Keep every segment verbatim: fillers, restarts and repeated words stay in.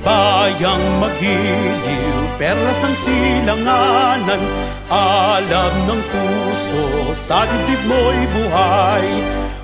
Bayang magiliw, perlas ng silanganan, alam ng puso, sa dibdib mo'y buhay.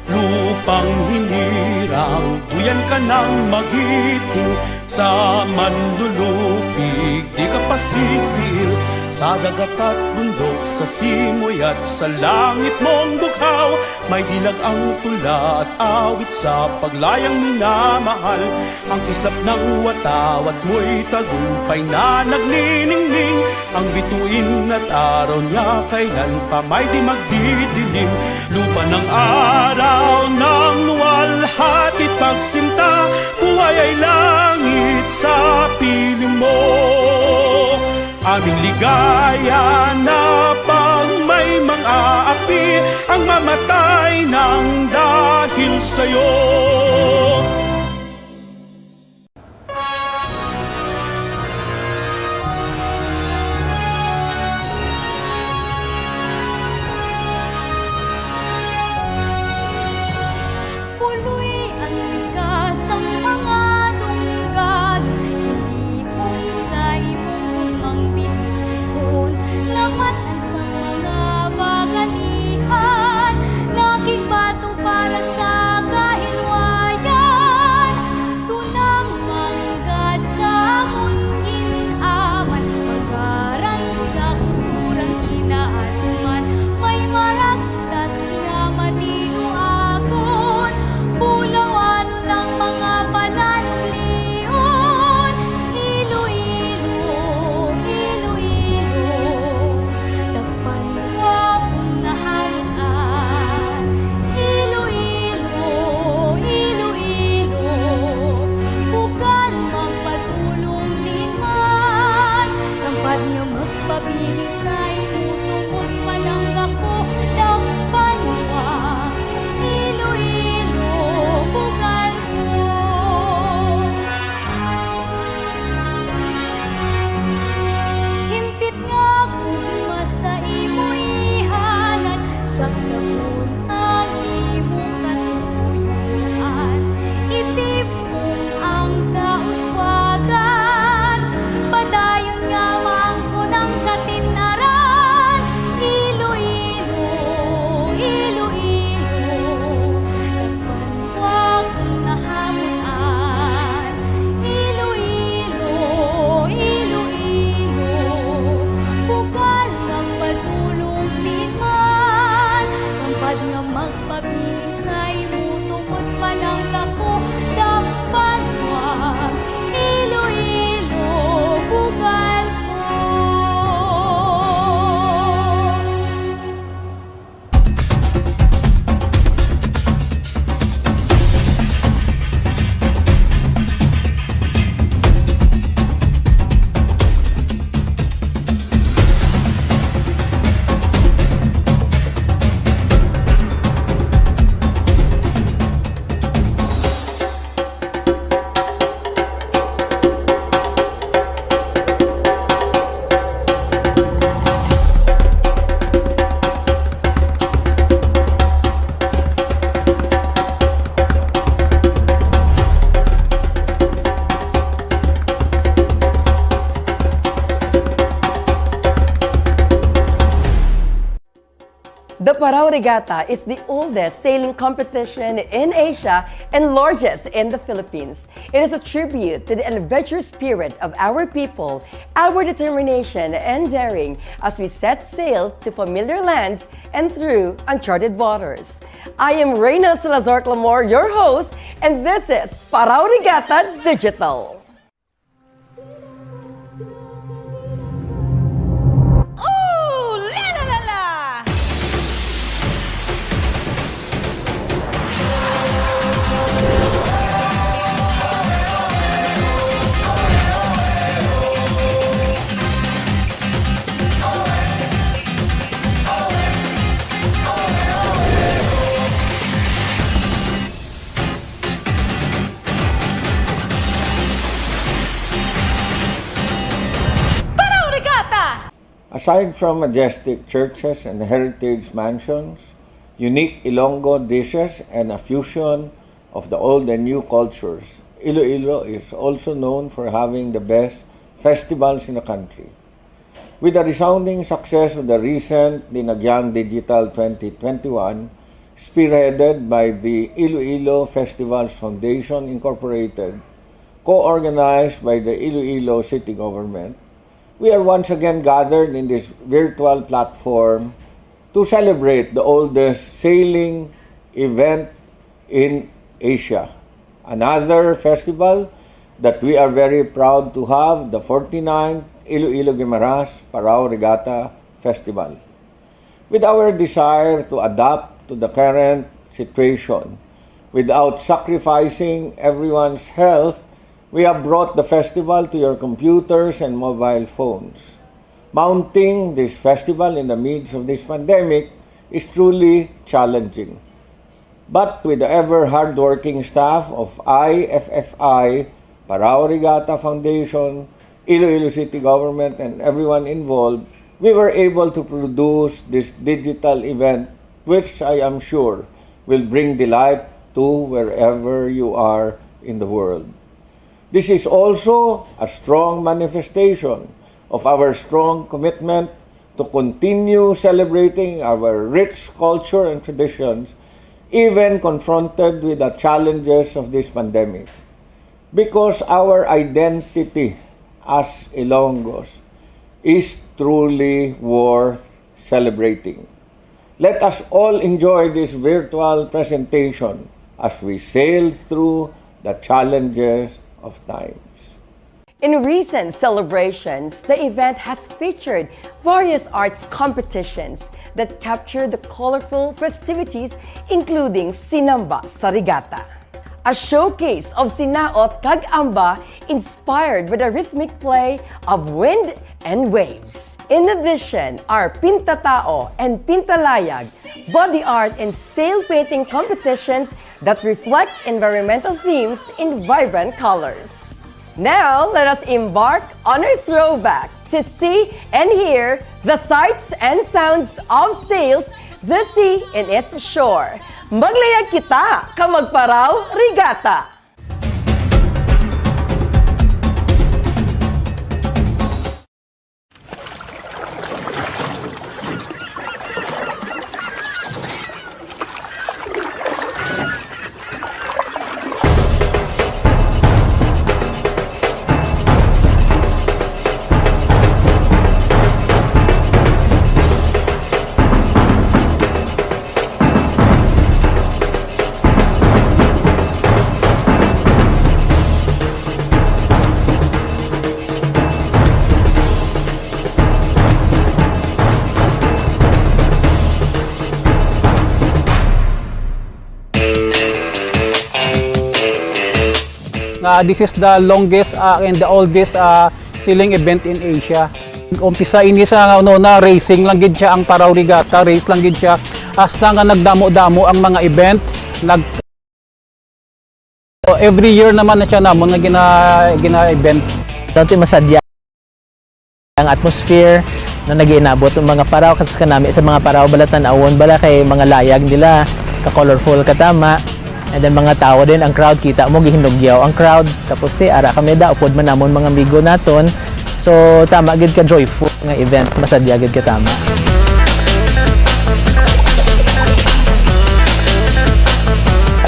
Lupang hinirang, duyan ka ng magiting, sa manlulupig di ka pasisiil, sa dagat at bundok, sa simoy at sa langit mong bughaw, may dilag ang tula at awit sa paglayang minamahal. Ang kislap ng watawat mo'y tagumpay na nagniningning. Ang bituin at araw niya kailan pa may di magdidilim. Lupa ng araw ng luwalhati pagsinta, buhay ay langit sa piling mo. Aming ligaya na pag may mga api ang mamatay ng dahil sa'yo. Puloy-an ka sang mga dunggan, hindi sa imong gugmang bilibon, lamat-an sang mga bagalihan, nakigbato para sa kahilwayan. Tunang manggad sa amon gin-aman, pagkaran sa kulturang ginaanuman, may maragtas nga matinuagon, bulawanon ang mga palanumlion. Iloilo, Iloilo, dakpan ko akong nahamutan. Iloilo, Iloilo, bugal magpadulong din man. Lampad nga magpabilin sa imo tungod palangga ko, dakpan ko. Iloilo, bugal ko. Himpit nga gugma sa imo ihalat, sakdagon ang imo katuyuan. Itipon ang kauswagan, padayon nga maangkon ang katinaran. Iloilo, Iloilo, dakpan ko akong nahamutan. Iloilo, Iloilo, bugal magpadulong din man. Lampad nga magpabilin sa imo tungod palangga ko, dakpan ko. Iloilo, bugal ko. The Parao Regatta is the oldest sailing competition in Asia and largest in the Philippines. It is a tribute to the adventurous spirit of our people, our determination and daring as we set sail to familiar lands and through uncharted waters. I am Reyna Salazar Clamor, your host, and this is Parao Regatta Digital. Ooh, la, la, la, la! Parao Regatta! Aside from majestic churches and heritage mansions, unique Ilonggo dishes, and a fusion of the old and new cultures, Iloilo is also known for having the best festivals in the country. With the resounding success of the recent Dinagyang Digital twenty twenty-one, spearheaded by the Iloilo Festivals Foundation Incorporated, co-organized by the Iloilo City Government, we are once again gathered in this virtual platform to celebrate the oldest sailing event in Asia. Another festival that we are very proud to have, the forty-ninth Iloilo Guimaras Parao Regatta Festival. With our desire to adapt to the current situation without sacrificing everyone's health, we have brought the festival to your computers and mobile phones. Mounting this festival in the midst of this pandemic is truly challenging. But with the ever hardworking staff of I F F I, Parao Regatta Foundation, Iloilo City Government, and everyone involved, we were able to produce this digital event, which I am sure will bring delight to wherever you are in the world. This is also a strong manifestation of our strong commitment to continue celebrating our rich culture and traditions, even confronted with the challenges of this pandemic. Because our identity as Ilonggos is truly worth celebrating. Let us all enjoy this virtual presentation as we sail through the challenges of times. In recent celebrations, the event has featured various arts competitions that capture the colorful festivities, including Sinamba sa Regatta, a showcase of sinaot kag amba inspired by the rhythmic play of wind and waves. In addition, our Pintatao and Pintalayag, body art and sail painting competitions that reflect environmental themes in vibrant colors. Now, let us embark on our throwback to see and hear the sights and sounds of sails, the sea and its shore. Maglayag kita ka magparaw regatta! Nga this is the longest uh, and the oldest uh, sailing event in Asia. Umpisa ini sa ano na racing lang gid siya ang Parao Regatta, race lang gid siya hasta nga nagdamo-damo ang mga event. Nag Every year naman na siya namon nga gina gina-event. Dati masadya ang atmosphere na nag-iinabot ang mga paraw, katas kanami sa mga paraw, bala tan-awon, bala kay mga layag nila, ka-colorful, katama. And then mga tao din, ang crowd, kita mo, gihinugyaw ang crowd. Tapos ti, ara kami da, upod man namon mga amigo naton. So, tama gid ka joyful nga event, masadya gid ka tama.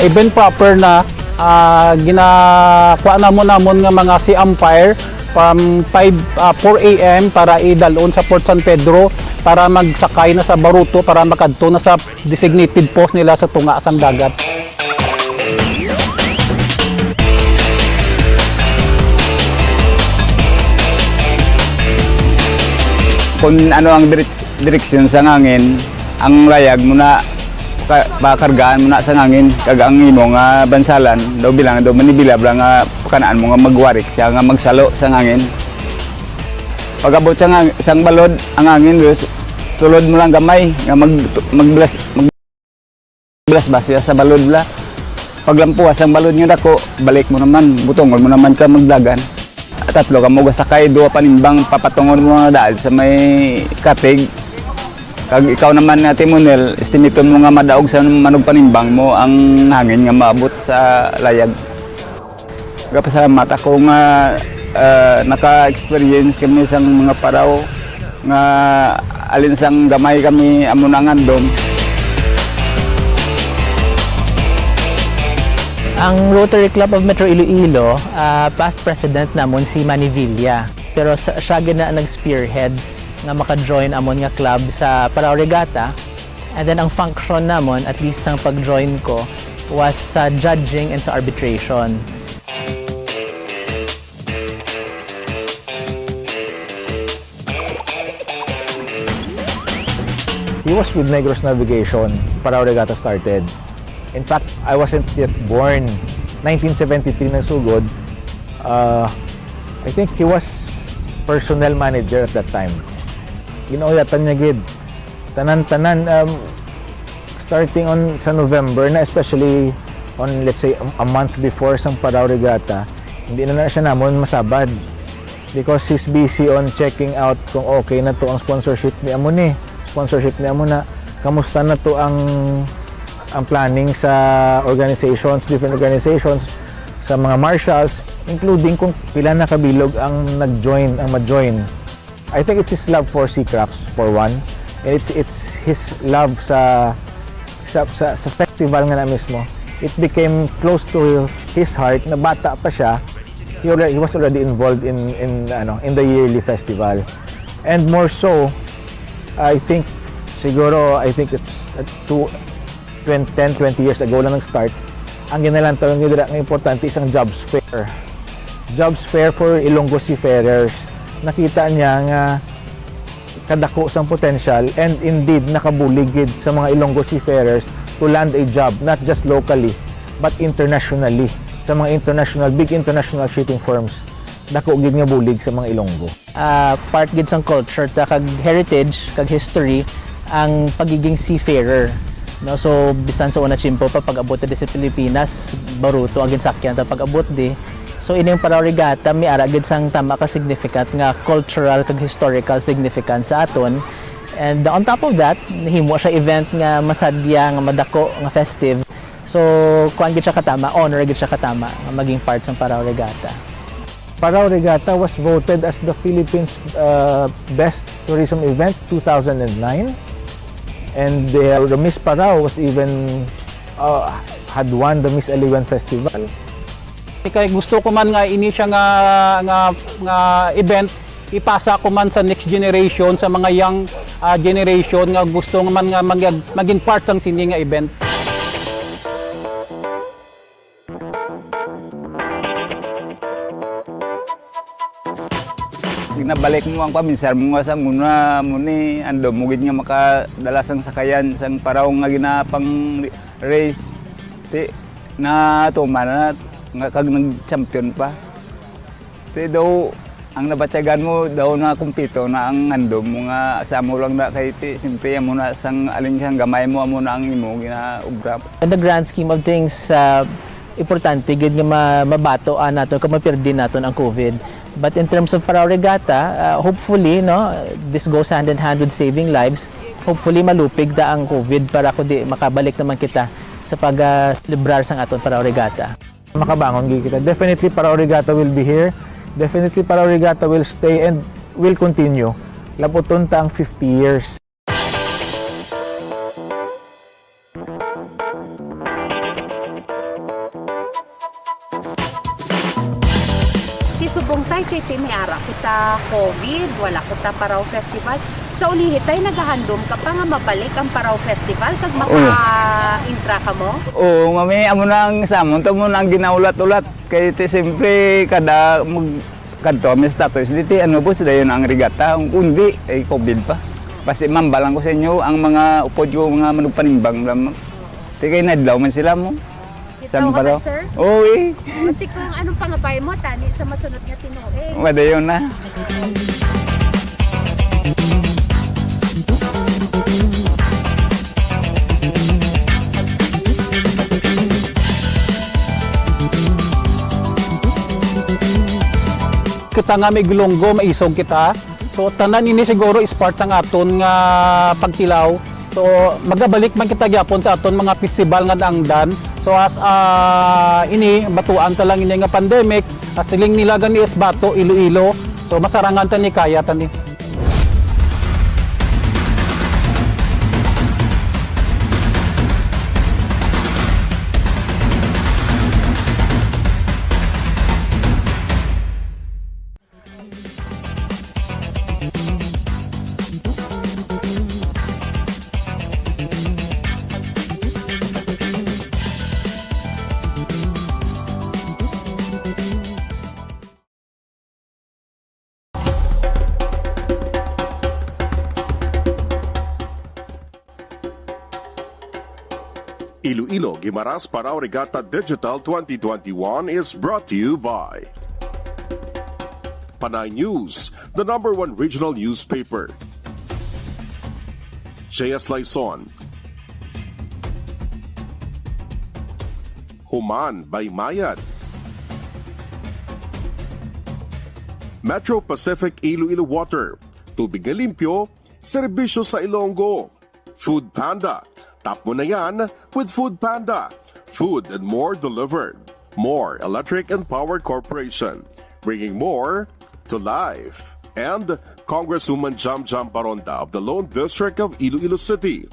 Event proper na, ah, ginakuha namon namon nga mga sea umpire from five, ah, four A M para idalon sa Port San Pedro para magsakay na sa baruto para makadto na sa designated post nila sa tunga sang dagat. Kung ano ang direk- direksyon sa hangin, ang layag mo na ka, pakargaan mo na sa hangin, kag ang imo nga bansalan daw bilang daw manibila bala nga pakanaan mo nga magwarik siya nga magsalo sa hangin. Pag-abot sa hang- sang balod, ang hangin, dus, tulod mo lang gamay nga mag, magblast, mag, Blasbas siya sa balod la. Paglampuas ang balod nga dako, balik mo naman, butongol mo naman ka magdagan. Tatlo ka mo gasakay, duha panimbang, papatungon mo nga daad sa may katig. Kag ikaw naman nga timonel, estimiton mo nga madaog sa manog panimbang mo ang hangin nga maabot sa layag. Gapasalamat ako nga, ah, naka-experience kami sang mga paraw nga alin sang gamay kami amo na ang handom. Ang Rotary Club of Metro Iloilo, ah, past president namon si Manny Villa. Pero sa, siya gid na nag-spearhead nga maka-join amon nga club sa Paraw Regatta. And then ang function namon, at least sang pag-join ko, was sa judging and sa arbitration. He was with Negros Navigation, Paraw Regatta started. In fact, I wasn't yet born. Nineteen seventy-three nagsugod. Uh, I think he was personnel manager at that time. Ginauyatan niya gid. Tanan-tanan, um, starting on sa November na, especially on, let's say, a, a month before sang Paraw Regatta, hindi na, na siya namon masabad. Because he's busy on checking out kung okay na to ang sponsorship ni amo ni, sponsorship ni amo na. Kamusta na to ang, ang planning sa organizations, different organizations, sa mga marshals, including kung pila na kabilog ang nag-join, ang ma-join. I think it's his love for Sea Crafts, for one. And it's, it's his love sa, sa, sa, sa festival nga na mismo. It became close to his heart na bata pa siya. He already, he was already involved in, in, ano, in the yearly festival. And more so, I think, siguro, I think it's, uh, two, twenty, ten, twenty years ago lang nag-start. Ang ginalantaw nga dira nga importante is ang jobs fair. Jobs fair for Ilonggo seafarers. Nakita niya nga kadako sang potential, and indeed nakabulig gid sa mga Ilonggo seafarers to land a job, not just locally but internationally, sa mga international, big international shipping firms. Dako gid nga bulig sa mga Ilonggo. Ah, part gid sang culture ta kag heritage kag history ang pagiging seafarer, no? So, bisan sa una tiyempo pa, pag-abot ta di sa Pilipinas, baruto ang ginsakyan ta pag-abot di. So, ining Paraw Regatta may ara gid sang tama ka significant nga cultural kag historical significance sa aton. And on top of that, nahimo siya event nga masadya, nga madako, nga festive. So, kuan gid siya katama, honor gid siya katama nga maging part sang Paraw Regatta. Paraw Regatta was voted as the Philippines, uh, best tourism event two thousand nine, and the, the Miss Paraw was even, uh, had won the Miss Aliwan Festival. Kay gusto ko man nga ini siya nga, nga, nga event, ipasa ko man sa next generation, sa mga young, ah, generation nga gusto nga man nga mag-, maging part sang sini nga event. Ginabalik mo ang paminsar mo nga sa una mo ni, ando mo gid nga makadala sang sakayan sang paraw nga ginapang race. Ti, natuman na nga kag nag-champion pa. Ti daw, ang nabatyagan mo daw na kumpleto na ang handom mo nga sa amo lang na kay ti, siyempre, amo na sang alin sang gamay mo, amo na ang imo ginaubra. In the grand scheme of things, ah, importante gid nga ma-, mabato, ah, naton kag mapirdi naton ang COVID. But in terms of Paraw Regatta, ah, hopefully, no, this goes hand in hand with saving lives. Hopefully, malupig ta ang COVID para kundi makabalik naman kita sa pag, ah, selebrar sang aton Paraw Regatta. Makabangon gid kita. Definitely, Paraw Regatta will be here. Definitely, Paraw Regatta will stay and will continue. Laputon ta ang fifty years. Ti subong tay, kay ti may ara kita COVID, wala kita Paraw Festival. Sa ulihi tay, nagahandom ka pa nga mabalik ang Paraw Festival kag Oo. maka-intra ka mo? Oo, mami, amo na ang samon to, mo na ang ginaulat-ulat. Kay ti, siyempre, kada mag-, kadto kami sa status, di ti, ano po, sila yun ang regatta. Kung di, ay COVID pa. Basi, mambal lang ko sa inyo, ang mga upod ko, mga manugpanimbang lang. Ti kay nadlaw man sila mo. Kita Saan mo pa ka, daw? Sir? Oo, eh. O, ti kung anong pangabay mo, tani sa masunod nga tinuig. Madayon na. Kita nga may Ilonggo, maisog kita. So, tanan ini siguro is part sang aton nga pagtilaw. So, magabalik man kita gyapon sa aton mga festival nga naangdan. So as, ah, ini, batuan ta lang ini nga pandemic, ah, siling nila gani is bato, Iloilo. So masarangan ta ni, kaya ta ni. Iloilo, Guimaras, Parao Regatta Digital twenty twenty-one is brought to you by Panay News, the number one regional newspaper. J S Laison. Human by Mayad. Metro Pacific Iloilo Water. Tubig nga limpyo, serbisyo sa Ilonggo. Food Panda. Tap mo na yan with Food Panda. Food and more delivered. More Electric and Power Corporation. Bringing more to life. And Congresswoman Jam Jam Baronda of the Lone District of Iloilo City.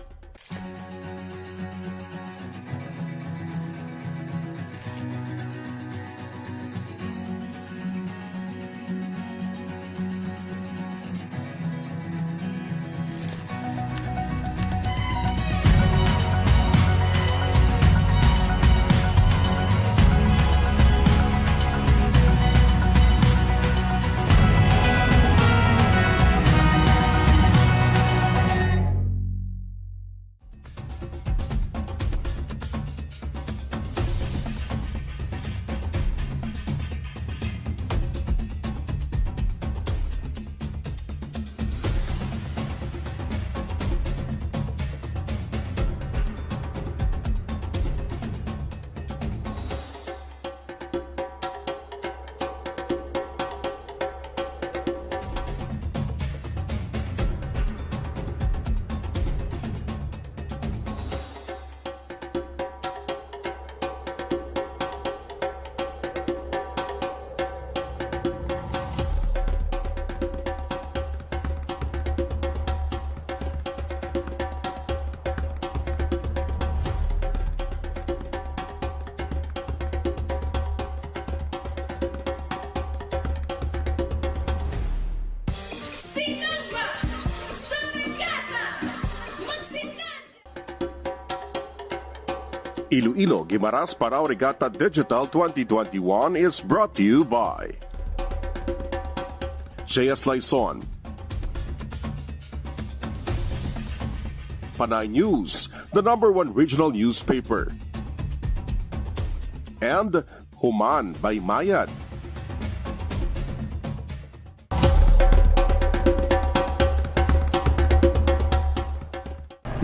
Sinan ba sa Regatta? Magsinan! Iloilo, Guimaras, Parao Regatta Digital twenty twenty-one is brought to you by J S Laison. Panay News, the number one regional newspaper. And Human by Mayad.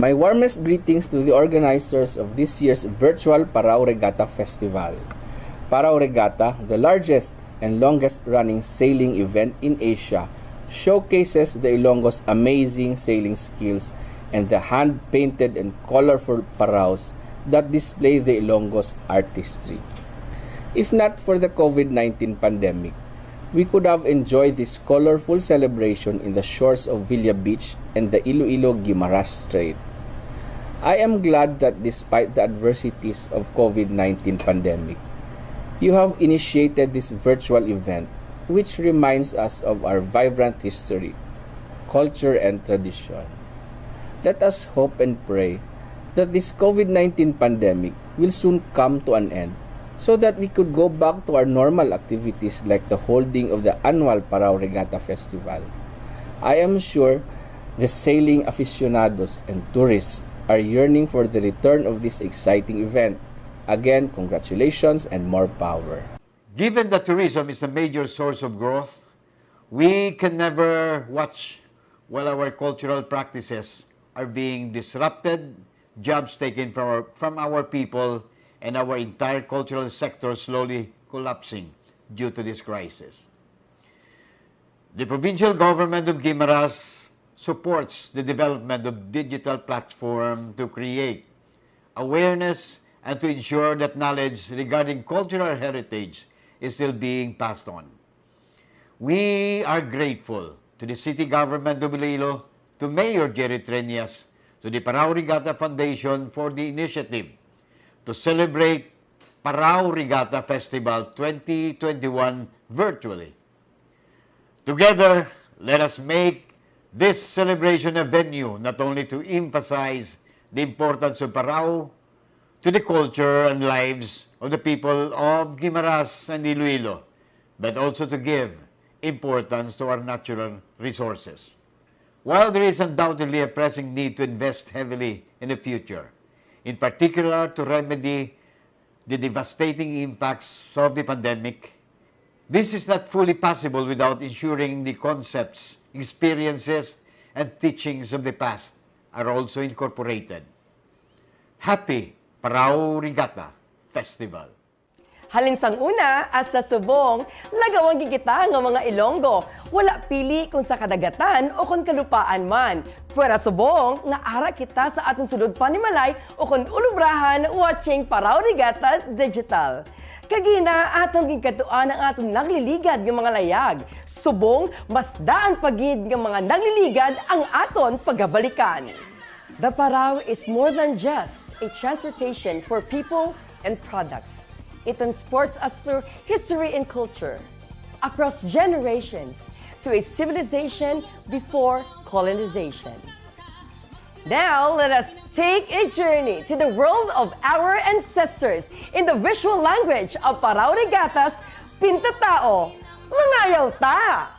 My warmest greetings to the organizers of this year's virtual Parao Regatta Festival. Parao Regatta, the largest and longest-running sailing event in Asia, showcases the Ilonggo's amazing sailing skills and the hand-painted and colorful paraos that display the Ilonggo's artistry. If not for the COVID nineteen pandemic, we could have enjoyed this colorful celebration in the shores of Villa Beach and the Iloilo-Guimaras Strait. I am glad that despite the adversities of COVID nineteen pandemic, you have initiated this virtual event, which reminds us of our vibrant history, culture, and tradition. Let us hope and pray that this COVID nineteen pandemic will soon come to an end so that we could go back to our normal activities like the holding of the annual Parao Regatta Festival. I am sure the sailing aficionados and tourists are yearning for the return of this exciting event. Again, congratulations and more power. Given that tourism is a major source of growth, we can never watch while our cultural practices are being disrupted, jobs taken from our, from our people, and our entire cultural sector slowly collapsing due to this crisis. The provincial government of Guimaras supports the development of digital platform to create awareness and to ensure that knowledge regarding cultural heritage is still being passed on. We are grateful to the City Government of Iloilo, to Mayor Jerry Treñas, to the Parao Regatta Foundation for the initiative to celebrate Parao Regatta Festival twenty twenty-one virtually. Together, let us make this celebration a venue not only to emphasize the importance of Parao to the culture and lives of the people of Guimaras and Iloilo, but also to give importance to our natural resources. While there is undoubtedly a pressing need to invest heavily in the future, in particular to remedy the devastating impacts of the pandemic, this is not fully possible without ensuring the concepts, experiences, and teachings of the past are also incorporated. Happy Parao Regatta Festival! Halin sang una hasta subong, lagawan gid kita nga mga Ilonggo. Wala pili kon sa kadagatan o kon kalupaan man. Pwera subong nga ara kita sa aton sulod panimalay o kon ulubrahan watching Parao Regatta Digital. Kagina, aton ginkadtuan ang aton nagliligad nga mga layag. Subong, mas daan pa gid nga mga nagliligad ang aton pagabalikan. The Parao is more than just a transportation for people and products. It transports us through history and culture, across generations, to a civilization before colonization. Now, let us take a journey to the world of our ancestors in the visual language of Parao Regatta's Pintatao. Mangayaw ta!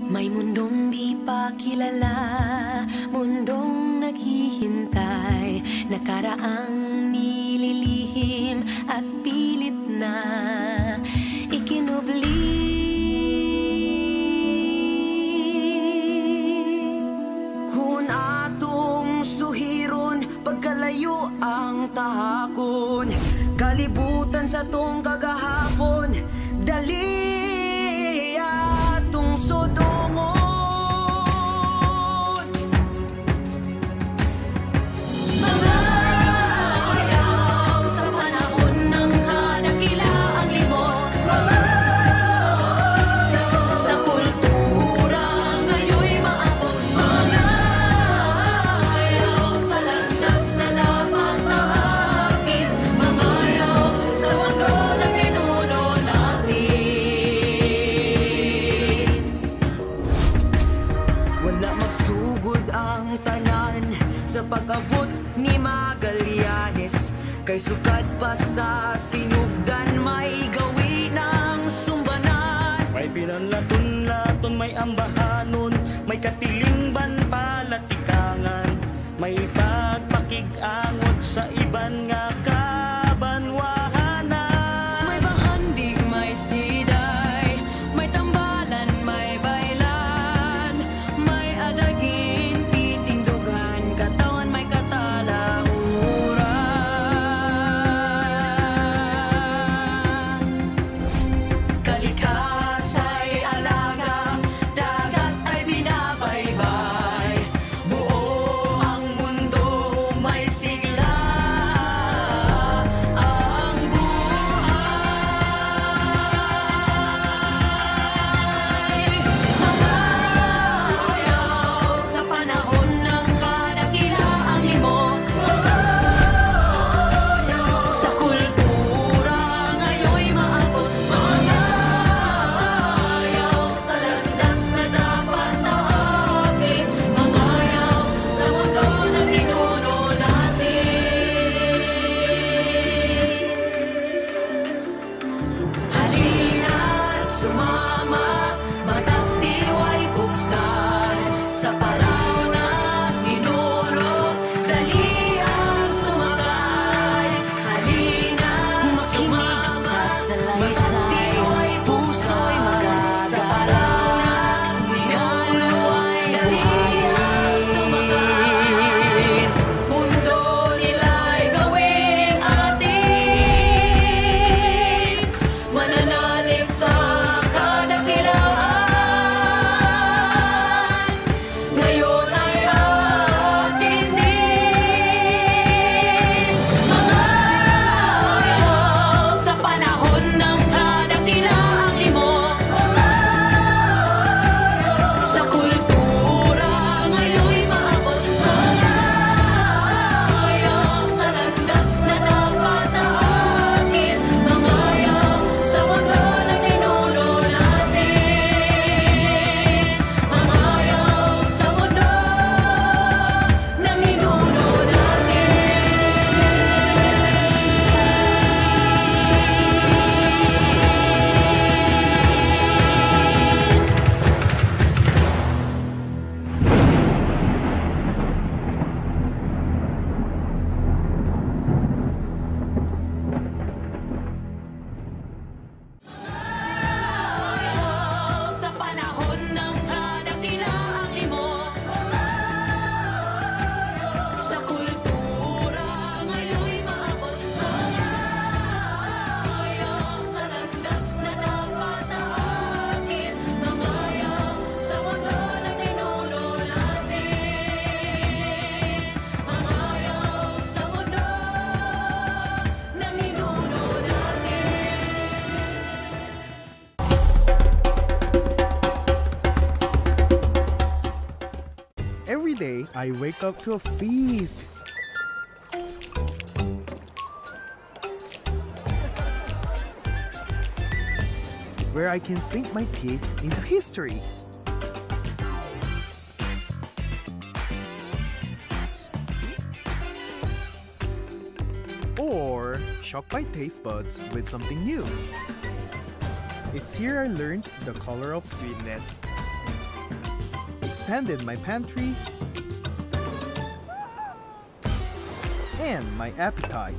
May mundong di pa kilala, mundong naghihintay, nakaraang nililihim at pilit na ikinubli. Kun atong suhiron, pagkalayo ang tahakon, kalibutan sa tong kagahapon, dali atong sudongon. Mga ayaw sa panahon ng kadakilaang limot. Mga ayaw sa kultura ngayoy maabot. Mga ayaw sa landas na dapat tahakin. Mga ayaw sa mundo na pinuno natin. Wala magsugod ang tanan sa pag-abot ni Magallanes, kay sukad pa sa sinugdan may gawi ng sumbanan. May pinanlaton-laton, may ambahanon, may katilingban palatikangan, may pagpakig-angot sa iban nga kabanwahanan. May bahandig, may siday, may tambalan, may baylan, may adagin, titindugan, katawan, may katalauran. Kalikhasay alaga, dagat ay binabaybay. Buo ang mundo, may sigla ang buhay. Mga ayaw sa Sa panahon ng minuno, dali ang sumakay. Halina, makinig sa salaysay, puso'y magagabay. Sa panahon ng minuno, dali ang sumakay. Mundo nila'y gawing atin. Mananalig sa kadakilaan. Ngayon ay atin din. Mangayaw sa panahon ng kadakilaang limos. Sa kultura ngayon'y maabot. Mangayaw sa landas na dapat na atin. Mangayaw sa mga naninuno natin. Mangayaw sa mga naninuno natin. Sa panahon ng kadakilaang limos, sa kultura ngayon'y maabot. Mangayaw sa landas na dapat na atin. Mangayaw sa mga naninuno natin. Mangayaw sa mga naninuno natin. Every day, I wake up to a feast where I can sink my teeth into history. Or shock my taste buds with something new. It's here I learned the color of sweetness, expanded my pantry, and my appetite.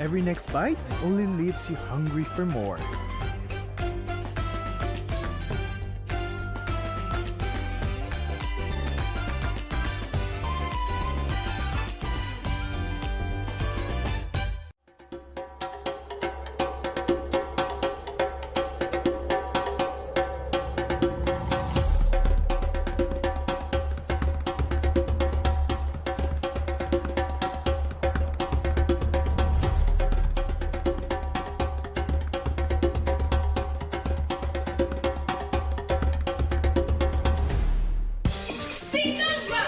Every next bite only leaves you hungry for more. Sinangba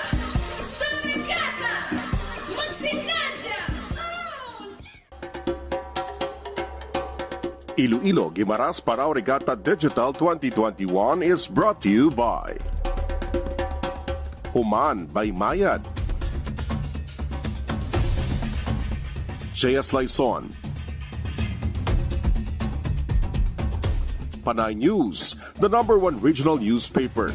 sa Regata! Magsinadya! Iloilo, Guimaras, Parao Regatta Digital twenty twenty-one is brought to you by Human by Mayad, J S Laison, Panay News, the number one regional newspaper.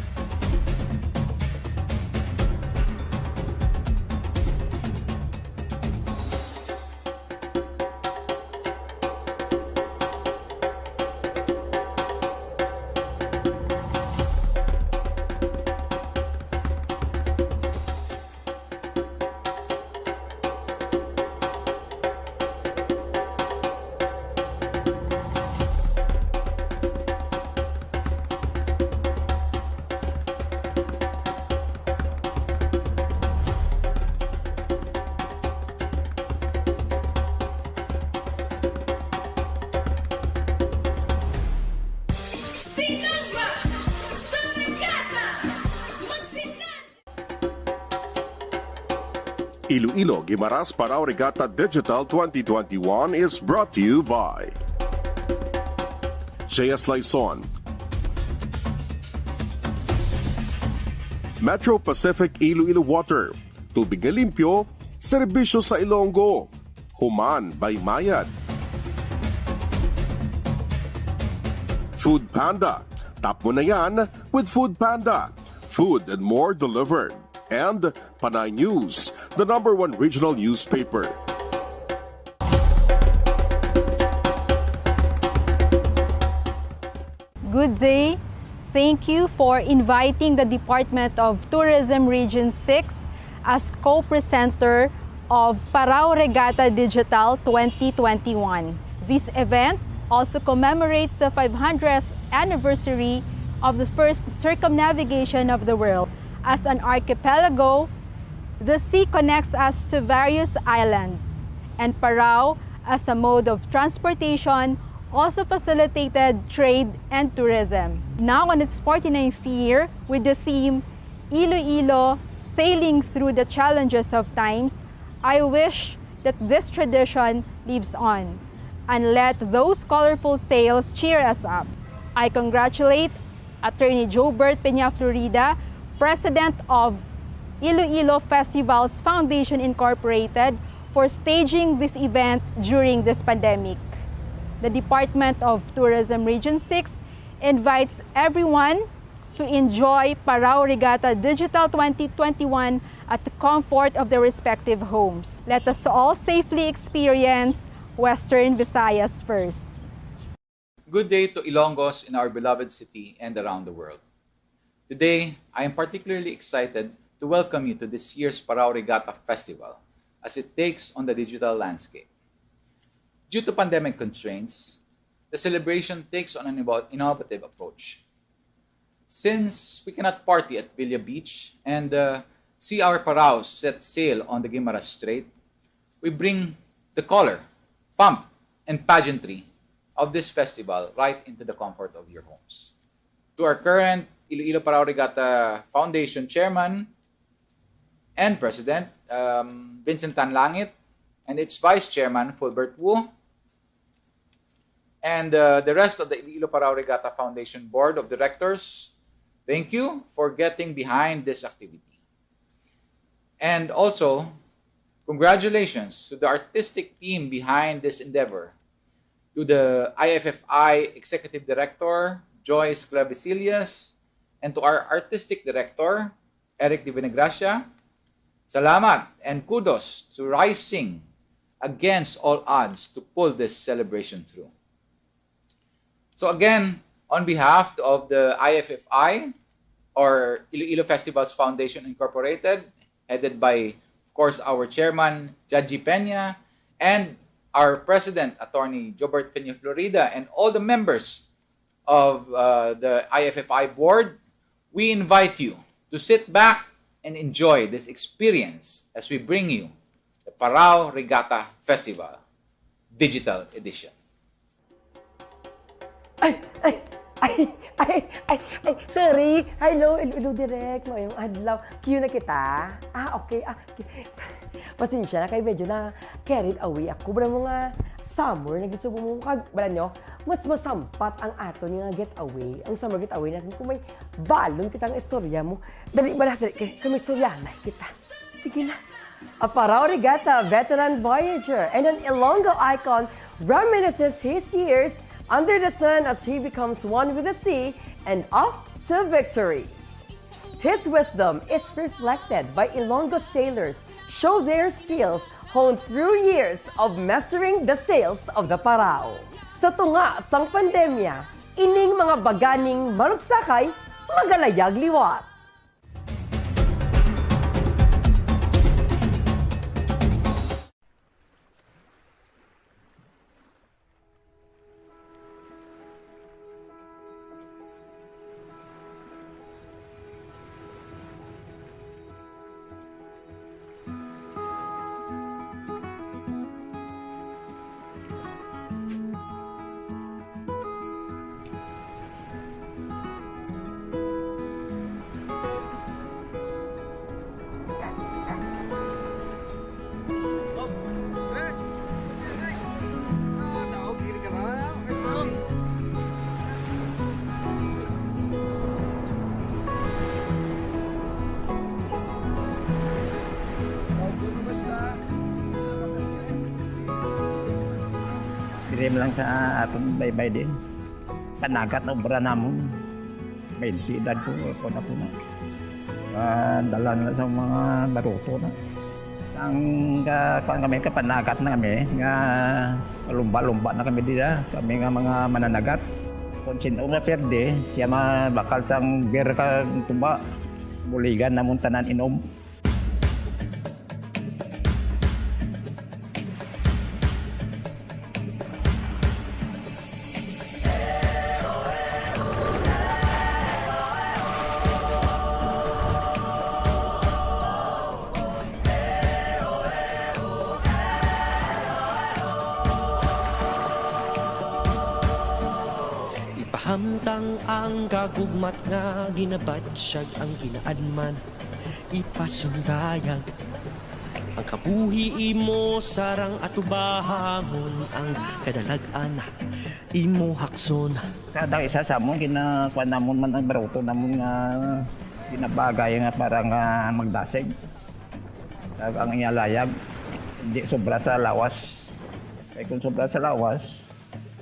Sinangba sa Regata! Magsinad! Iloilo, Guimaras, Parao Regatta Digital twenty twenty-one is brought to you by J S Laison, Metro Pacific Iloilo Water, tubig nga limpyo, serbisyo sa Ilonggo. Human by Mayad. Food Panda. Tap mo na yan with Food Panda. Food and more delivered. And Panay News, the number one regional newspaper. Good day. Thank you for inviting the Department of Tourism Region six as co-presenter of Parao Regatta Digital twenty twenty-one. This event also commemorates the five hundredth anniversary of the first circumnavigation of the world. As an archipelago, the sea connects us to various islands, and Parao, as a mode of transportation, also facilitated trade and tourism. Now, on its forty-ninth year, with the theme Iloilo, Sailing Through the Challenges of Times, I wish that this tradition lives on, and let those colorful sails cheer us up. I congratulate Attorney Jobert Peña Florida, President of Iloilo Festivals Foundation Incorporated, for staging this event during this pandemic. The Department of Tourism Region six invites everyone to enjoy Parao Regatta Digital twenty twenty-one at the comfort of their respective homes. Let us all safely experience Western Visayas First. Good day to Ilonggos in our beloved city and around the world. Today, I am particularly excited to welcome you to this year's Parao Regatta Festival as it takes on the digital landscape. Due to pandemic constraints, the celebration takes on an inno-, innovative approach. Since we cannot party at Villa Beach and, uh, see our Paraos set sail on the Guimaras Strait, we bring the color, pomp, and pageantry of this festival right into the comfort of your homes. To our current Iloilo Parao Regatta Foundation Chairman and President, um, Vincent Tan Langit, and its Vice Chairman, Fulbert Wu, and, uh, the rest of the Iloilo Parao Regatta Foundation Board of Directors, thank you for getting behind this activity. And also, congratulations to the artistic team behind this endeavor, to the I F F I Executive Director, Joyce Clavecillas, and to our Artistic Director, Eric de Venegracia. Salamat and kudos to rising against all odds to pull this celebration through. So again, on behalf of the I F F I, or Iloilo Festivals Foundation Incorporated, headed by, of course, our chairman, Judgy Peña, and our president, Attorney Jobert Peña Florida, and all the members of, uh, the I F F I board, we invite you to sit back and enjoy this experience as we bring you the Parao Regatta Festival Digital Edition. Ay, ay, ay, ay, ay, ay, sorry. Hello, hello, hello, Direk. Maayong adlaw. Q na kita. Ah, okay. Ah, okay. Pasensya na kay medyo na carried away ako. Wala mo nga summer na gisubo mo. Kag, wala nyo, mas masampat ang aton nga getaway. Ang summer getaway natin kung may balon kitang istorya mo. Dali, wala, dali, kay, kay may istorya na kita. Sige na. A Parao Regatta veteran voyager and an Ilonggo icon reminisces his years under the sun as he becomes one with the sea and off to victory. His wisdom is reflected by Ilonggo sailors show their skills honed through years of mastering the sails of the Parao. Sa tunga sang pandemya, ining mga baganing manugsakay magalayag liwat. Same lang sa aton baybay din. Panagat na obra namon. May edad ko, ako na po na. Ah, dala na sa mga baruto na. Ang, ah, kuwan kami, kapanagat na kami, nga lumba-lumba na kami dira. Kami nga mga mananagat. Kung sino nga perde, siya mabakal sang beer ka tuba. Buligan namon tanan inom. Ipahamtang ang kagugmat nga ginabatsyag ang ginaadman. Ipasundayag ang kabuhi imo, sarang atubangon ang kadalag-an imo hakson. Kada isa sa amon, ginakuan namon man ang baruto namon nga ginabagay nga para nga magdasig. Kag ang iya layag, hindi sobra sa lawas. Kay kung sobra sa lawas,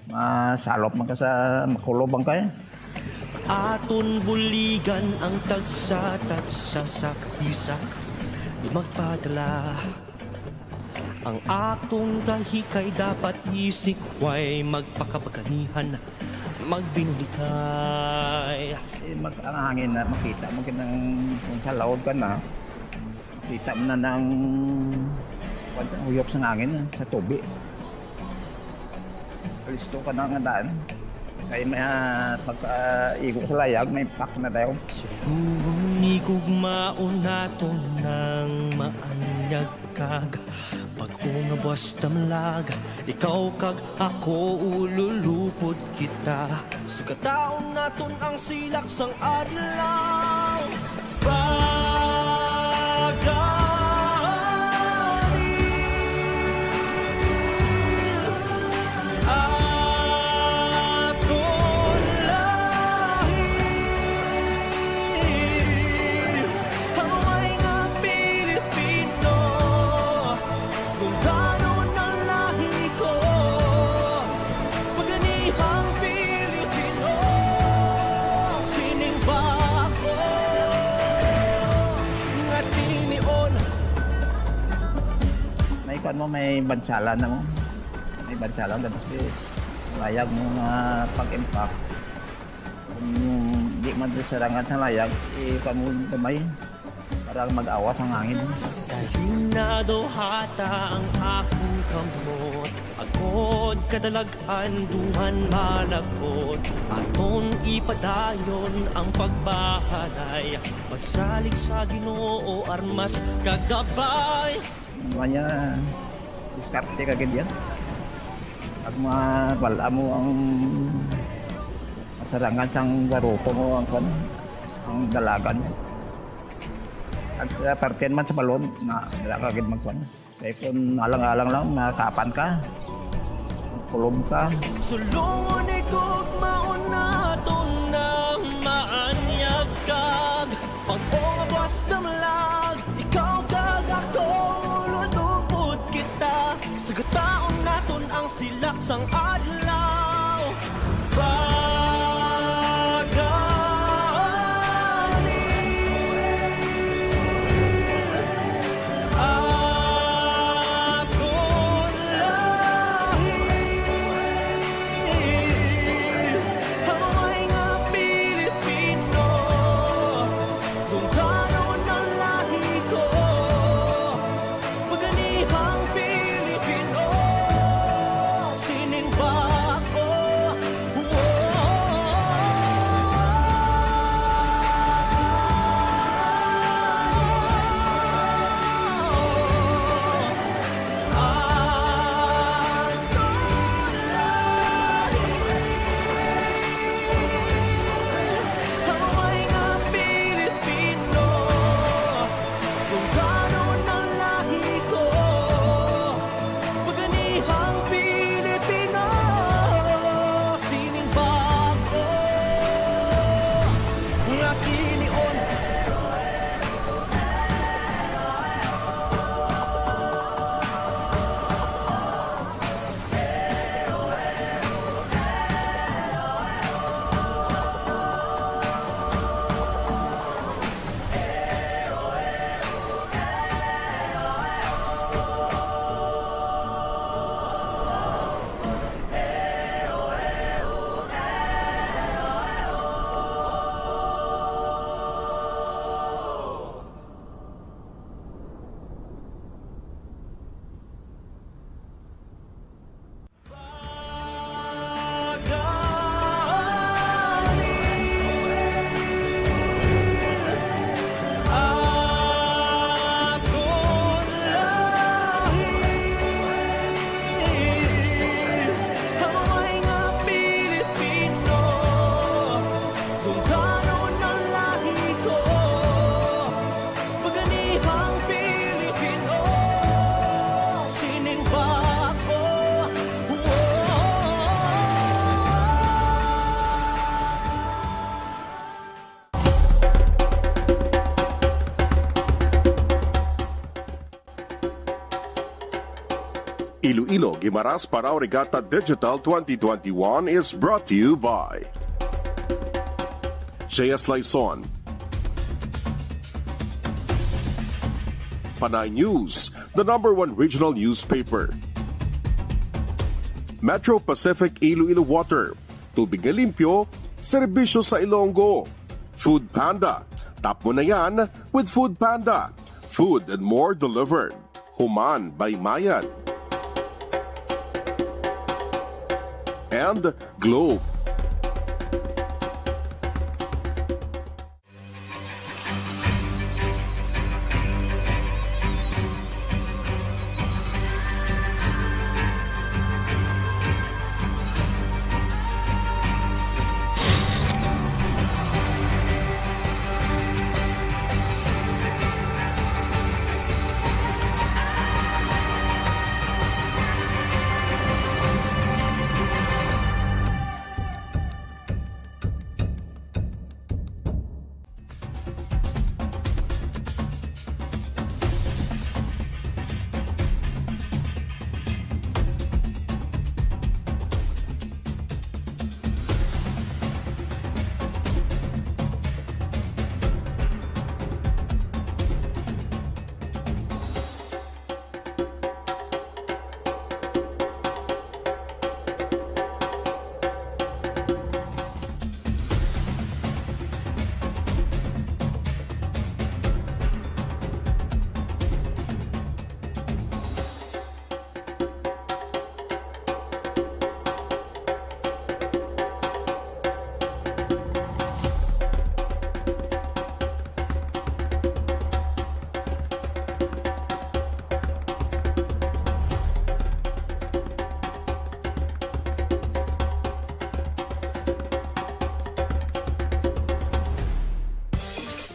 masalop man ka sa makulob ang kay. Aton buligan ang tagsa-tagsa sa isa, di magpadala. Ang atong kahikay dapat isik, way magpakabaganihan, magbinulikay. Eh, mag-, ang hangin na makita mo kinang kung sa laod ka na, makita mo na ng, kuwan, uyok sa hangin, sa tubi. Listo ka na nga daan. Kay may, ah, pagka igo sa layag, may pak na daw. Sulungon ni gugmaon naton nang maanyag kag pag-o nga buwas damlag, ikaw kag ako ululupod kita. Sugataon naton ang silak sang adlaw. Pagani aton lahi, haway nga Pilipino. Kung gano na lahi ko, paganihang Pilipino, sining bako nga tinion. May kuwan mo, may bansalan na mo. May bansalan, tapos di, layag mo nga pag-impact. Kung di man sarangan sa layag, ikuwan mo gamay para mag-awas ang hangin. Dali na daw hata ang akong kamot, agod kadalag-an duman malabot. Aton ipadayon ang pagbahalay, pagsalig sa Ginoo, armas kag gabay. Ano niya, diskarte ka gid yan. Pag mabala mo ang masarangan sang garupo mo ang kwan, ang dalagan mo. At sa parte naman sa balon, na dala ka gid magkwan. Kaya kung alang-alang lang, makapan ka, kulog ka. Sulungon ni gugmaon naton na maanyag kag pag-o nga buwas damlag, ikaw kag ako, ululupod kita. Sugataon naton ang silak sang adlaw. Pagani aton lahi, haway nga Pilipino. Kung gano na lahi ko, paganihang Pilipino, sining bako. Whoa. Iloilo, Guimaras, Parao Regatta Digital twenty twenty-one is brought to you by J S Laison, Panay News, the number one regional newspaper, Metro Pacific Iloilo Water, tubig nga limpyo, serbisyo sa Ilonggo, Food Panda, tap mo na yan with Food Panda, food and more delivered. Human by Mayad. And Globe.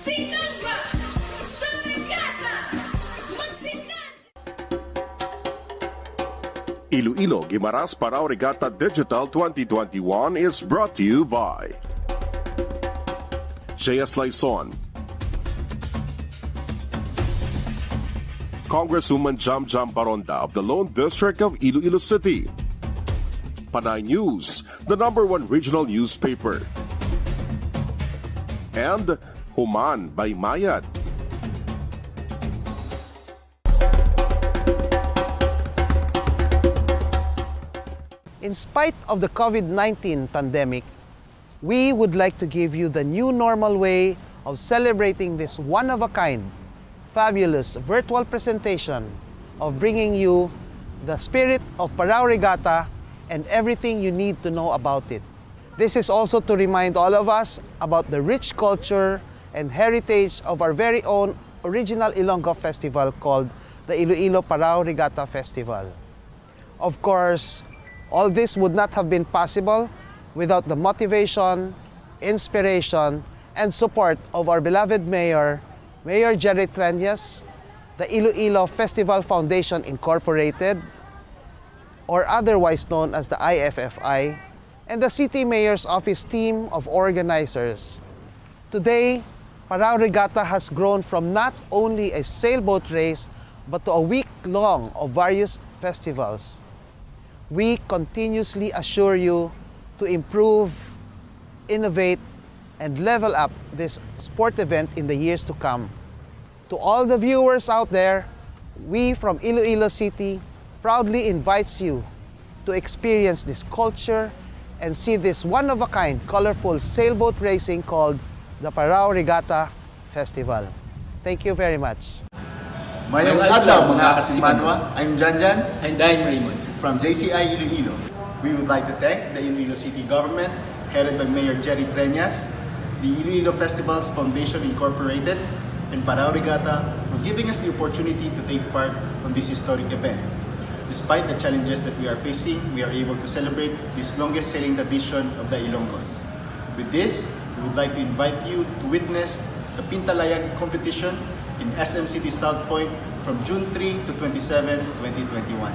Signal Rock sa Regatta. Magsignal. Iloilo, Guimaras, Parao Regatta Digital twenty twenty-one is brought to you by J S Laison, Congresswoman Jam Jam Baronda of the Lone District of Iloilo City, Panay News, the number one regional newspaper, and Human by Mayad. In spite of the COVID nineteen pandemic, we would like to give you the new normal way of celebrating this one-of-a-kind, fabulous virtual presentation of bringing you the spirit of Parao Regatta and everything you need to know about it. This is also to remind all of us about the rich culture and heritage of our very own original Ilonggo festival called the Iloilo Parao Regatta Festival. Of course, all this would not have been possible without the motivation, inspiration, and support of our beloved Mayor, Mayor Jerry Treñas, the Iloilo Festival Foundation Incorporated, or otherwise known as the I F F I, and the City Mayor's Office team of organizers. Today, Parao Regatta has grown from not only a sailboat race but to a week long of various festivals. We continuously assure you to improve, innovate, and level up this sport event in the years to come. To all the viewers out there, we from Iloilo City proudly invites you to experience this culture and see this one-of-a-kind colorful sailboat racing called the Parao Regatta Festival. Thank you very much. Mayong adlaw, mga kasimanwa. I'm Janjan. And I'm Raymond. From J C I Iloilo. We would like to thank the Iloilo City Government, headed by Mayor Jerry Treñas, the Iloilo Festivals Foundation Incorporated, and Parao Regatta for giving us the opportunity to take part on this historic event. Despite the challenges that we are facing, we are able to celebrate this longest sailing tradition of the Ilonggos. With this, we would like to invite you to witness the Pintalayag competition in S M City South Point from June three to twenty-seven, twenty twenty-one.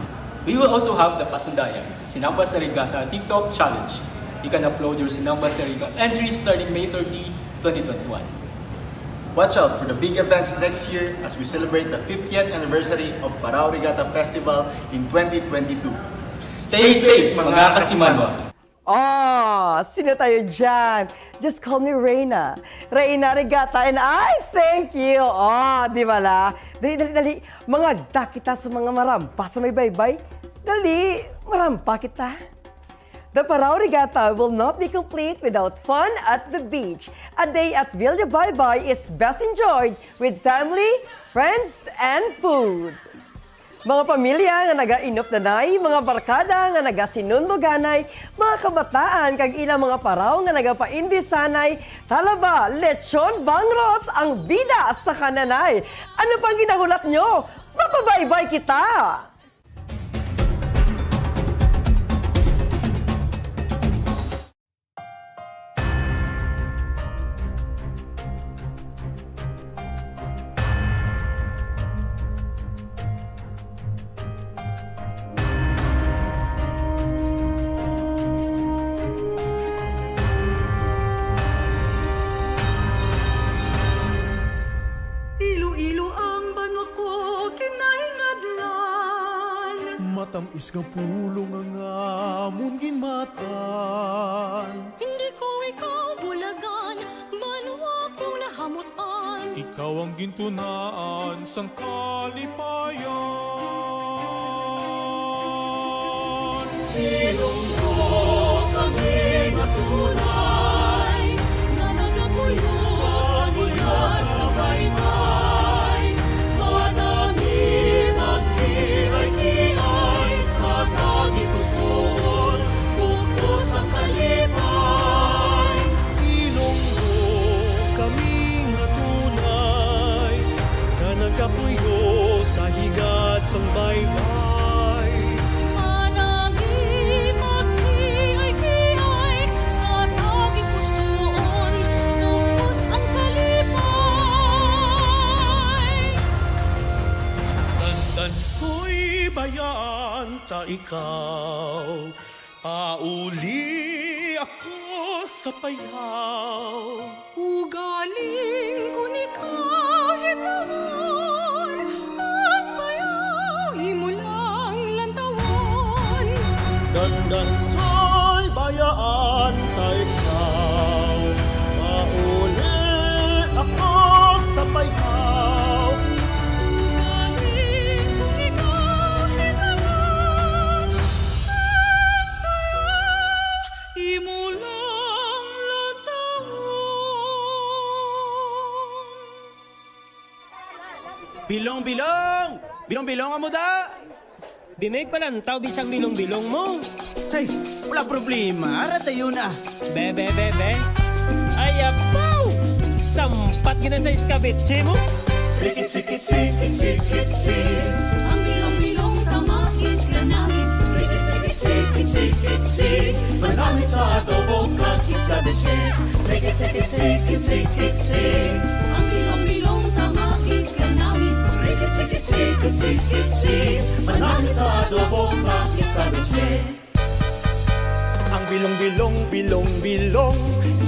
We will also have the Pasundayag Sinamba sa Regatta TikTok Challenge. You can upload your Sinamba sa Regatta entries starting May thirty, twenty twenty-one. Watch out for the big events next year as we celebrate the fiftieth anniversary of Parao Regatta Festival in twenty twenty-two. Stay safe, mga kasimanwa! Oh, sino tayo dyan? Just call me Reina. Reina Regatta, and I thank you. Oh, di ba la? Dali, dali, dali. Mangagda kita sa mga marampa sa may baybay. Dali, marampa kita. The Parao Regatta will not be complete without fun at the beach. A day at Villa Baybay is best enjoyed with family, friends, and food. Mga pamilya nga nagainupdanay, mga barkada nga nagasinunloganay, mga kabataan kag ilang mga paraw nga nagapaindisanay, talaba, lechon, bangros, ang bida sa kananay. Ano pang ginahulat nyo? Mapabaybay kita! Iloilo ang banwa ko, kinahingadlan. Matamis nga pulong ang amon ginmatan. Hindi ko ikaw bulagan, banwa kong nahamutan. Ikaw ang gintunaan sang kalipayan. Ilonggo kami nga tunay, nga nagapuyo sa liwat sa baybay. Madami magkiay-kiay sa tagipusoon, bug-os ang kalipay. Ilonggo kami nga tunay, nga nagapuyo sa higat sang baybay. Madami magkiay-kiay sa tagipusoon, bug-os ang kalipay. Dandansoy, bayaan ta ikaw, pauli ako sa payaw. Ugaling ko ni kahit naman, ang bayaw imo lang lantawon. Dandansoy, bayaan ta ikaw, mauli ako sa payaw. Ugaling ko ni kahit naman, ang bayaw imo lang lantawon. Bilong, bilong! Bilong, bilong, amo da! Di may palantaw bisan bilong-bilong mo. Ay, wala problema. Ara dayon na. Be, be, be, be. Ay, apaw! Sampat gina sa iskabitse mo. Rikit-sikit-sikit-sikit-si. Ang bilong-bilong tamahit ka namin. Rikit-sikit-sikit-sikit-si. Panamit sa adobo kag iskabitse. Rikit-sikit-sikit-sikit-si. Ang bilong-bilong tamahit ka namin. Rikit-sikit-sikit-sikit-si. Panamit sa adobo kag iskabitse. Ang bilong-bilong, bilong-bilong,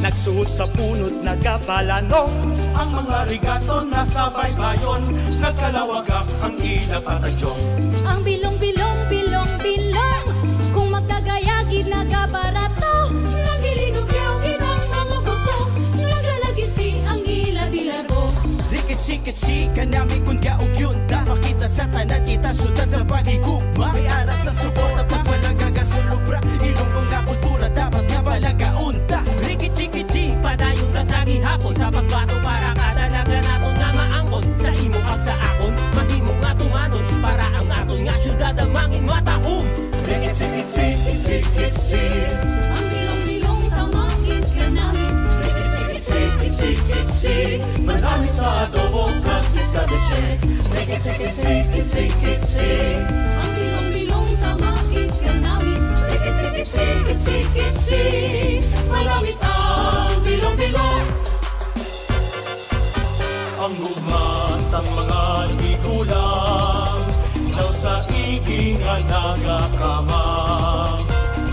nagsuot sa punot, nagapalanong. Ang mga rigaton nasa baybayon, nagkalawagak ang ila patagyong. Ang bilong-bilong, bilong-bilong, kung magkagaya gid nagabarato, nagilinugyaw gid ang mga buto, nagalagisi ang ila dilago. Rikit-sikit-si ka namin kun gaugyon ta. Pakita sa tanan kita sugad sa paghigugma. May aras sa suporta, pagpalagaga sa lubra. Ilonggo nga kultura dapat nga palagaon ta. Rikit-sikit-si, padayon ta sa gihapon sa pagbato para kadalagan naton nga maangkon. Sa imo kag sa akon, mahimo nga tumanon para ang aton nga syudad ang mangin matahom. Rikit-sikit-si, sikit-si. Ang bilong-bilong tamahit ka namin. Rikit-sikit-si, sikit-si. Panamit sa adobo kag iskabitse. Rikit-sikit-si, sikit-si. Ang bilong-bilong tamahit ka namin. Rikit-sikit-si, sikit-si. Panamit ang bilong-bilong. Ang gugma sang mga tigulang, daw sa igi nga nagakamang.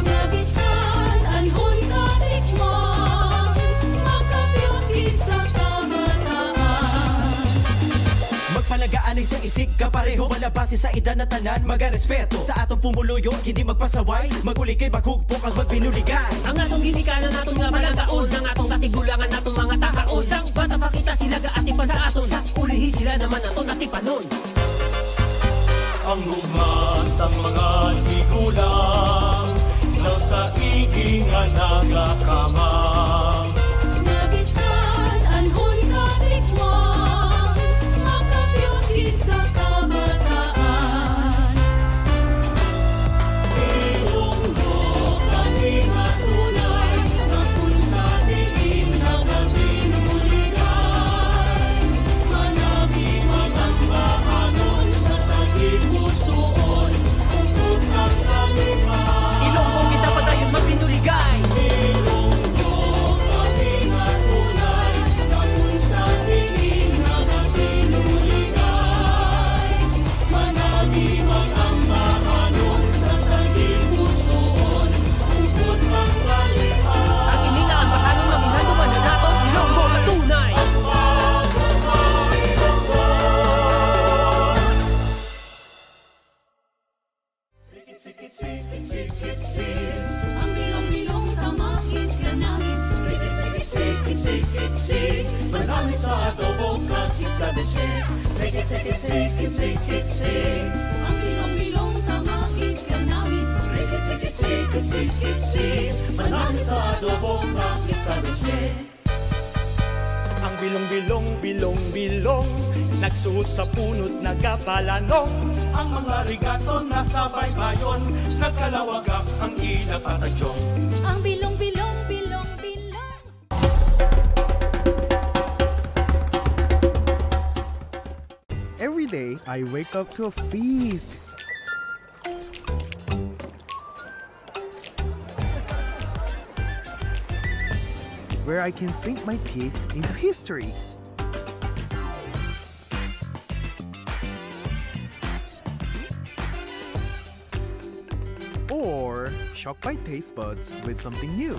Nga bisan anhon katikmang, makabiot gid sa kabataan. Pareho wala base sa edad na tanan, magarespeto sa atong pumuluyo, hindi magpasaway, maguli kay maghugpok ang magbinuligay. Ang atong ginikanan, atong nga palanggaon, ang atong katigulangan, atong mga tahaon. Sang bata pa kita sila gaatipan sa aton, sang ulihi sila naman aton atipanon. Ang gugma sang mga tigulang, nang sa igi nga nagakamang. Nabisan anhon katikmang, makapiyot gid sa kamataan. Ilonggo kami nga tunay, nga kung sa diin nagabinuligay. Managi magambahagol sa tagipusoon, ubos ang kalipa. Ilonggo kita padayon mabinuligay. Ilonggo kami nga tunay, nga kung sa diin nagabinuligay. Managi magambahagol sa tagipusoon, ubos ang kalipa. Ang ini nga ambahanon nga ginhanduman na nato, Ilonggo nga tunay. Ang bilong-bilong tamahid ka namin. Manami sa adobo kag isda de che. Ang bilong-bilong tamahid ka namin. Manami sa adobo kag isda de che. Ang bilong-bilong, bilong-bilong, nagsuhot sa punot, nagapalanong. Ang mga rigaton nasa baybayon, nagkalawagak ang ila patagyong. Ang bilong-bilong, bilong-bilong. Every day, I wake up to a feast where I can sink my teeth into history. Or shock my taste buds with something new.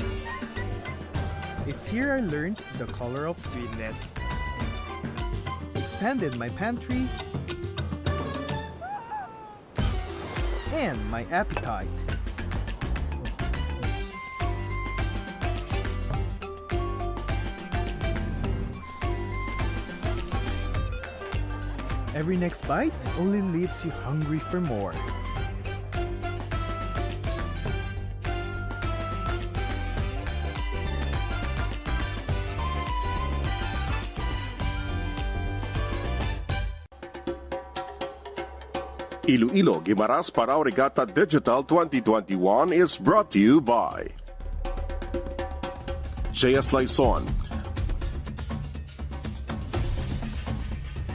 It's here I learned the color of sweetness, expanded my pantry, and my appetite. Every next bite only leaves you hungry for more. Iloilo, Guimaras, Parao Regatta Digital twenty twenty-one is brought to you by J S Laison,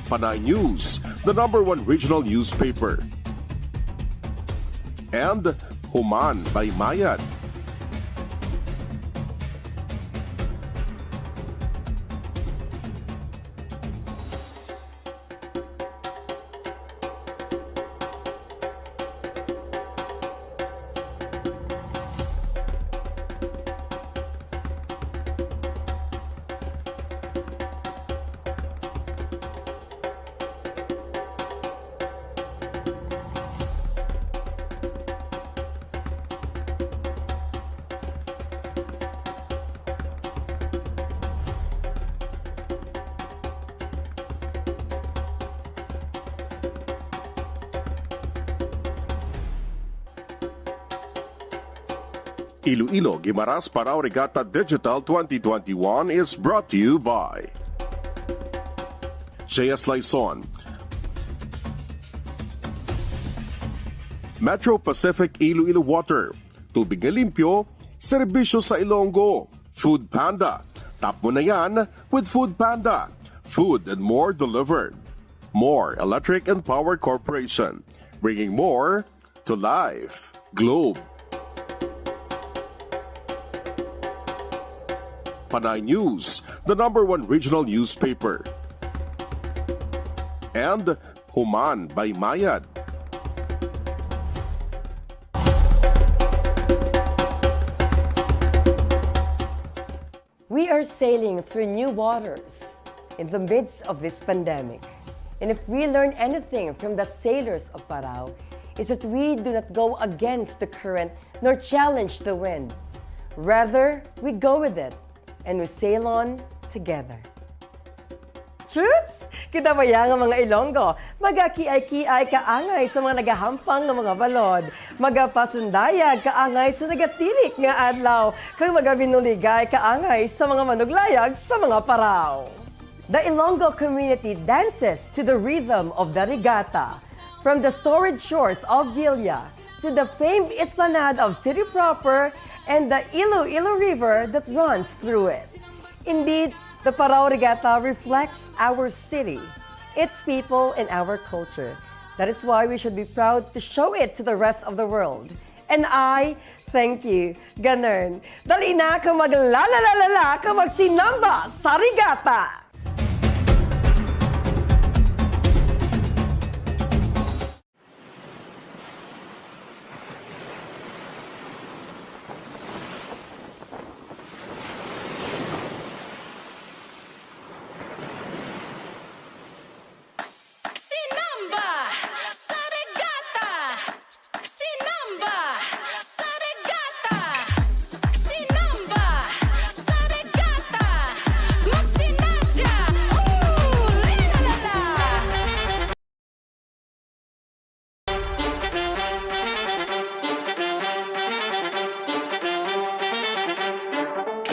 Panay News, the number one regional newspaper, and Human by Mayad. Iloilo, Guimaras, Parao Regatta Digital twenty twenty-one is brought to you by J S Laison, Metro Pacific Iloilo Water, tubig nga limpyo, serbisyo sa Ilonggo, Food Panda. Tap mo na yan with Food Panda. Food and more delivered. More Electric and Power Corporation, bringing more to life. Globe. Panay News, the number one regional newspaper. And Human by Mayad. We are sailing through new waters in the midst of this pandemic. And if we learn anything from the sailors of Parao, is that we do not go against the current nor challenge the wind. Rather, we go with it and we sail on together. Shoots! Kita ba ya nga mga Ilonggo? Magakiay-kiay kaangay sa mga nagahampang nga mga balod. Magapasundayag kaangay sa nagatirik nga adlaw. Kag magabinuligay kaangay sa mga manuglayag sa mga Parao. The Ilonggo community dances to the rhythm of the regata, from the storied shores of Villa to the famed esplanade of City Proper and the Iloilo River that runs through it. Indeed, the Parao Regatta reflects our city, its people, and our culture. That is why we should be proud to show it to the rest of the world. And I thank you. Ganun. Dali na ka maglalalalala ka magsinamba sa regatta. Sinamba sa regatta! Sinamba sa regatta! Sinamba sa regatta! Magsinadya! Ooh, la, la, la, la!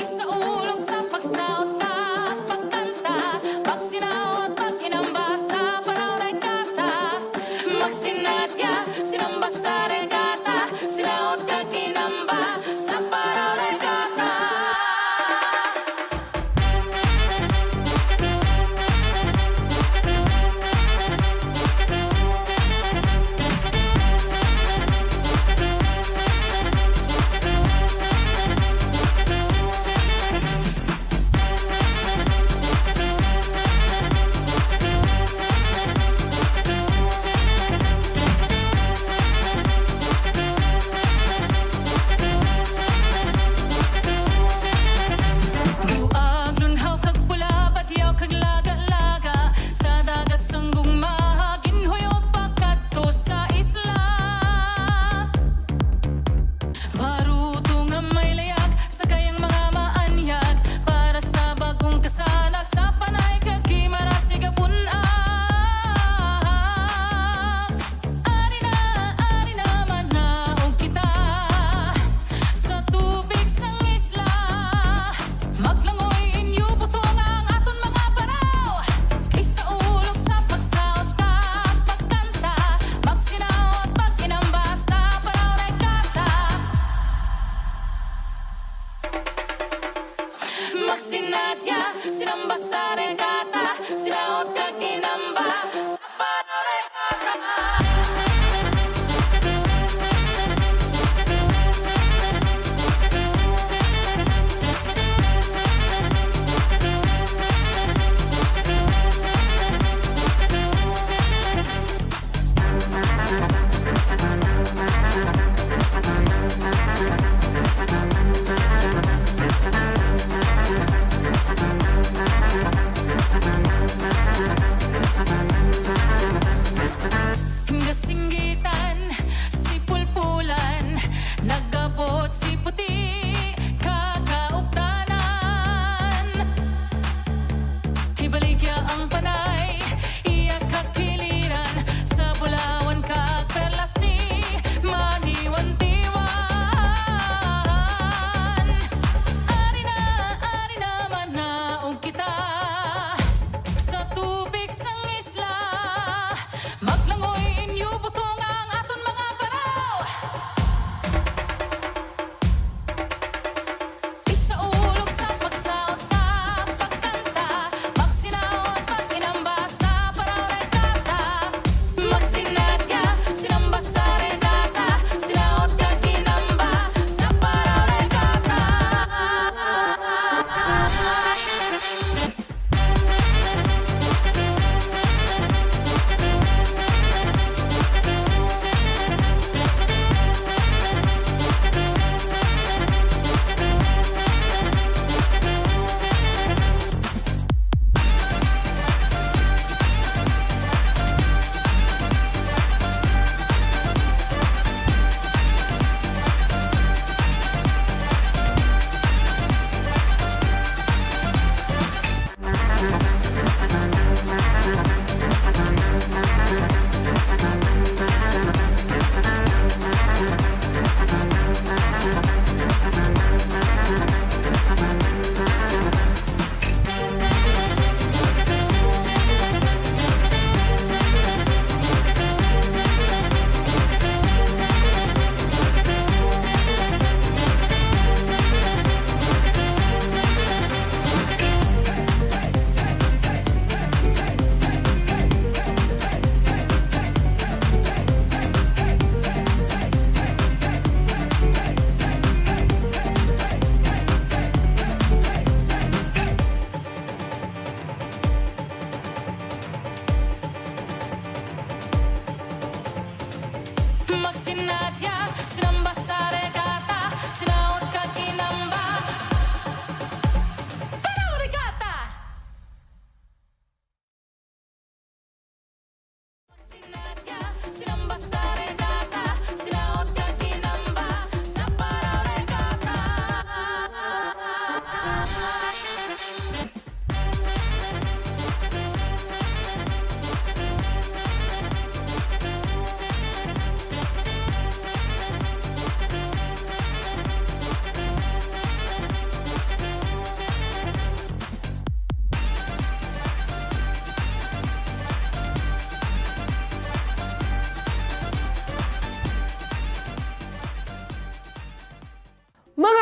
Isaulog sa pagsaot kag pagkanta, pagsinaot, pag-inamba sa Parao Regatta. Magsinadya, sinamba sa regatta, sinaot kag inamba sa Parao Regatta. Giwag, lunhaw kag pula, badyaw kag laga-laga, sa dagat sang gugma, ginhuyop pakadto sa isla. Baruto nga may layag, sakay ang mga maanyag, para sa bagong kasanag, sa Panay kag Guimaras igabun-ag. Ari na, ari na, manaog kita sa tubig sang isla. Maglangoy inyo butong ang aton mga banaw. Isaulog sa pagsaot kag pagkanta, magsinaot, pag-inamba sa Parao Regatta. Magsinadya, sinamba sa regatta, sinaot kag inamba sa Parao Regatta.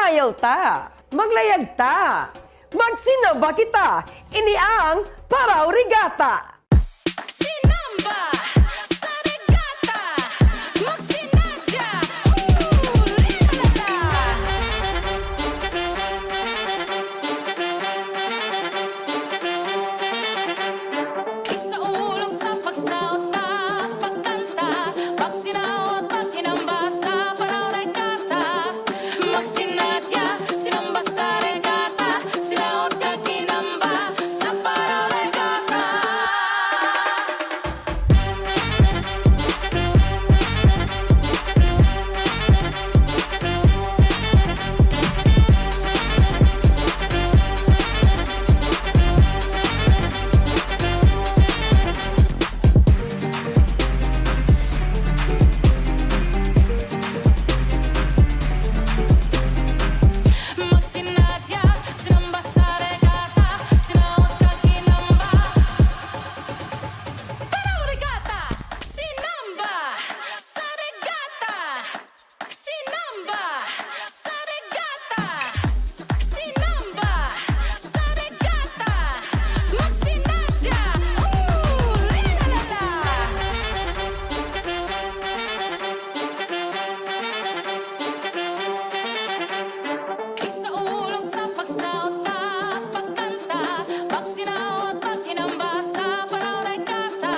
Sayaw ta, maglayag ta, magsinamba kita, ini ang Paraw Regata. Sinamba sa Regata, magsinadya, huli la la la. Isaulog sa pagsaot kag pagkanta, pagsinaot, pag-inamba sa Paraw Regata. Magsinadya, sinamba sa Regata, sinaot kag inamba sa Paraw Regata. Magsinadya, sinamba sa Regata, sinaot kag inamba. Paraw Regata, sinamba sa Regata. Sinamba sa Regata. Sinamba sa Regata. Magsinadya. Huli la la la. Isaulog sa pagsaot kag pagkanta, pagsinaot, pag-inamba sa Paraw Regata.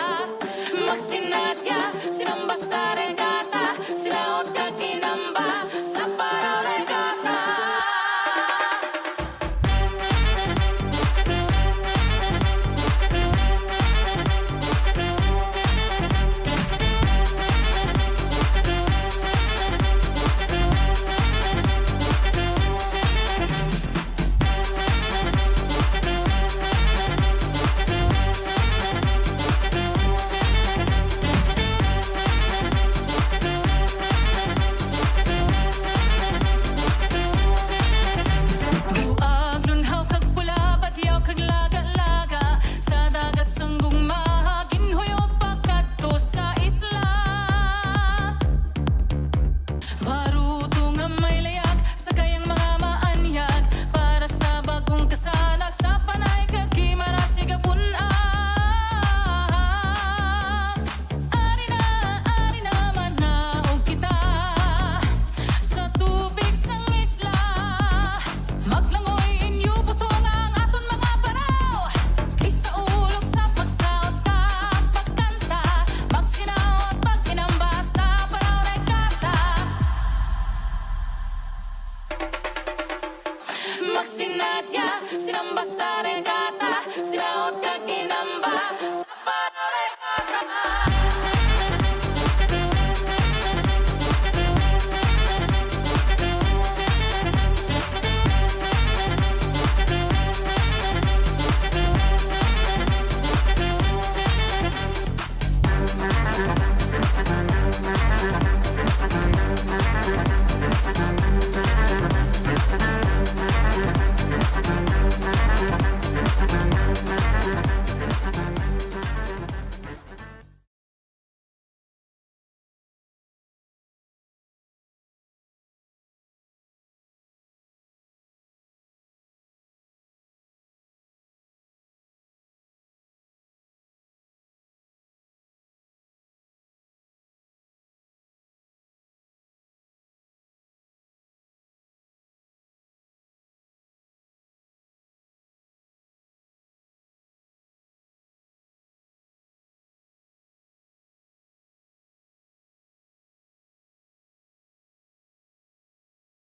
Magsinadya, sinamba sa Regata, sinaot kag inamba sa Paraw Regata. Duag, lunhaw kag pula, batyaw kag laga-laga, sa dagat sang gugma, ginhuyop pakadto sa isla. Baruto nga may layag, sakay ang mga maanyag, para sa bagong kasanag, sa panay kag himara sigapun-ag. Ari na, ari na, manaog kita sa tubig sang isla. Maglangoy inyo butong ang aton mga paraw. Isaulog sa pagsaot kag pagkanta, magsinaot, mag-inamba sa Paraw Regata. Magsinadya, sinamba sa Regata, sinaot kag inamba sa Paraw Regata.